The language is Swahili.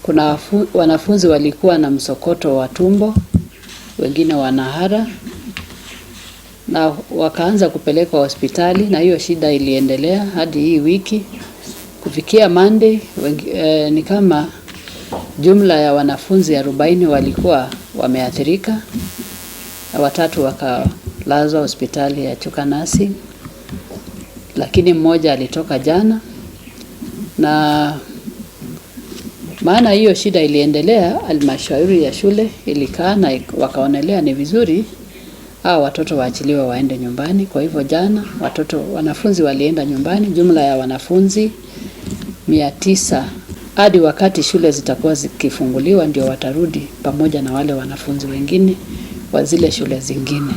Kuna wanafunzi walikuwa na msokoto wa tumbo, wengine wanahara na wakaanza kupelekwa hospitali, na hiyo shida iliendelea hadi hii wiki kufikia Monday. Ni kama jumla ya wanafunzi 40 walikuwa wameathirika, na watatu wakalazwa hospitali ya Chuka Nursing, lakini mmoja alitoka jana. Na maana hiyo shida iliendelea, halmashauri ya shule ilikaa na wakaonelea ni vizuri hao watoto waachiliwe waende nyumbani. Kwa hivyo jana wanafunzi walienda nyumbani, jumla ya wanafunzi 900, hadi wakati shule zitakuwa zikifunguliwa ndio watarudi pamoja na wale wanafunzi wengine wa zile shule zingine.